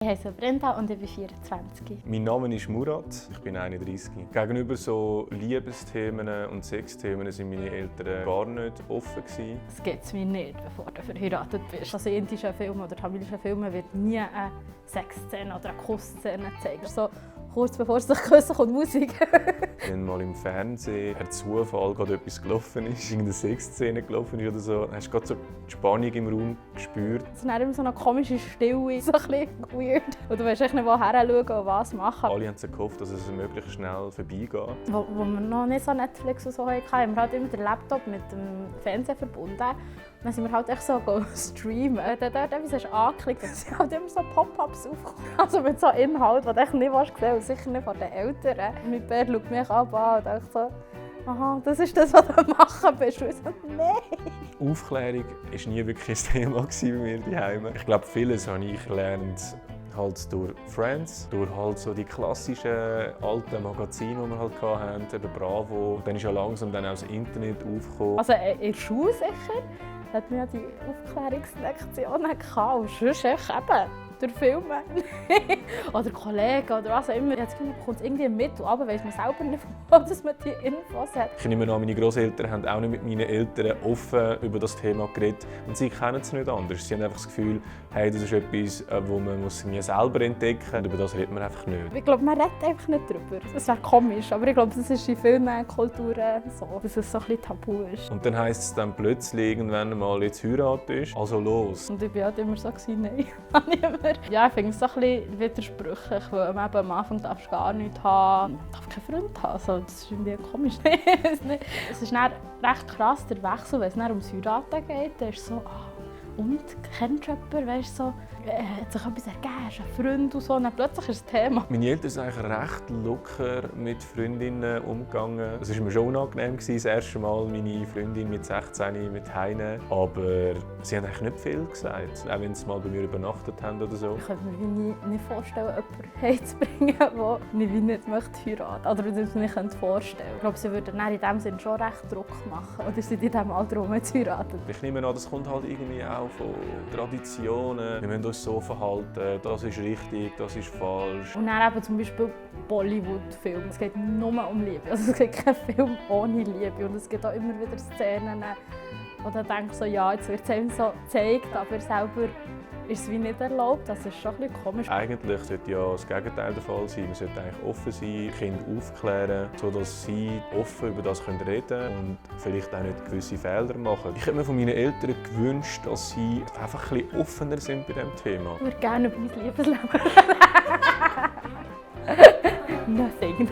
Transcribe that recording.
Ich heiße Brenda und ich bin 24. Mein Name ist Murat, ich bin 31. Gegenüber so Liebesthemen und Sexthemen sind meine Eltern gar nicht offen gewesen. Das geht es mir nicht, bevor du verheiratet bist. Also in indischen Filmen oder tamilischen Filmen wird nie eine Sexszene oder eine Kussszene gezeigt. So kurz bevor sie sich küssen, kommt Musik. Wenn mal im Fernsehen per Zufall gerade etwas gelaufen ist, irgendeine Sexszene gelaufen ist oder so, hast du gerade so die Spannung im Raum gespürt. Es ist dann immer so eine komische Stille, so ein bisschen weird. Und du weißt echt nicht, woher schauen und was machen. Alle haben sich gehofft, dass es möglichst schnell vorbeigeht. Wo wir noch nicht so Netflix und so hatten, haben wir halt immer den Laptop mit dem Fernseher verbunden. Dann sind wir halt echt so streamen. Dann dort etwas angeklickt, dann sind halt immer so Pop-ups aufgekommen. Also mit so Inhalt, den du echt nicht gesehen hast, sicher nicht von den Eltern. Mein Bär schaut mich an und denkt so, aha, das ist das, was du machen bist. Und ich so, nein. Aufklärung war nie wirklich ein Thema bei mir daheim. Ich glaube, vieles habe ich gelernt halt durch Friends, durch halt so die klassischen alten Magazine, die wir halt hatten, eben Bravo. Und dann ist ja langsam dann auch das Internet aufgekommen. Also in der Schule sicher hatten wir ja die Aufklärungslektionen gehabt. Und sonst echt eben durch Filme oder Kollegen oder was auch immer. Jetzt kommt es irgendwie mit, aber weiss man selber nicht, dass man die Infos hat. Ich nehme an, meine Großeltern haben auch nicht mit meinen Eltern offen über das Thema geredet. Und sie kennen es nicht anders. Sie haben einfach das Gefühl, hey, das ist etwas, wo man muss selber entdecken muss. Über das redet man einfach nicht. Ich glaube, man redet einfach nicht darüber. Das wäre komisch, aber ich glaube, das ist in vielen Kulturen so, dass es so ein bisschen tabu ist. Und dann heisst es dann plötzlich irgendwann mal, jetzt heiratest, also los. Und ich war halt immer so, nein, niemand. Ja, ich finde es so ein bisschen widersprüchlich, weil man eben am Anfang gar nichts haben man darf keinen Freund haben. Also, das ist irgendwie komisch. Es ist dann recht krass, der Wechsel, wenn es dann ums Heiraten geht. Da ist so, und kennst du jemanden, weißt, so, hat sich etwas ergeben, hast einen Freund und so, und dann plötzlich ist das Thema. Meine Eltern sind eigentlich recht locker mit Freundinnen umgegangen. Es war mir schon unangenehm, das erste Mal meine Freundin mit 16 mit heimnehmen. Aber sie haben eigentlich nicht viel gesagt, auch wenn sie mal bei mir übernachtet haben oder so. Ich könnte mir nicht vorstellen, jemanden heimzubringen, der mich nicht heiraten möchte. Oder das nicht vorstellen könnte. Ich glaube, sie würden in diesem Sinne schon recht Druck machen. Oder sind in diesem Alter, um zu heiraten. Ich nehme an, das kommt halt irgendwie auch von Traditionen. Wir müssen uns so verhalten, das ist richtig, das ist falsch. Und dann eben zum Beispiel Bollywood-Filme. Es geht nur um Liebe. Also es gibt keinen Film ohne Liebe. Und es gibt auch immer wieder Szenen, wo du denkst, so, ja, jetzt wird es einem so gezeigt, aber selber ist es wie nicht erlaubt. Das ist schon ein bisschen komisch. Eigentlich sollte ja das Gegenteil der Fall sein. Man sollte eigentlich offen sein, Kinder aufklären, sodass sie offen über das reden können und vielleicht auch nicht gewisse Fehler machen. Ich hätte mir von meinen Eltern gewünscht, dass sie einfach ein bisschen offener sind bei diesem Thema. Ich würde gerne über mein Liebesleben. Nothing.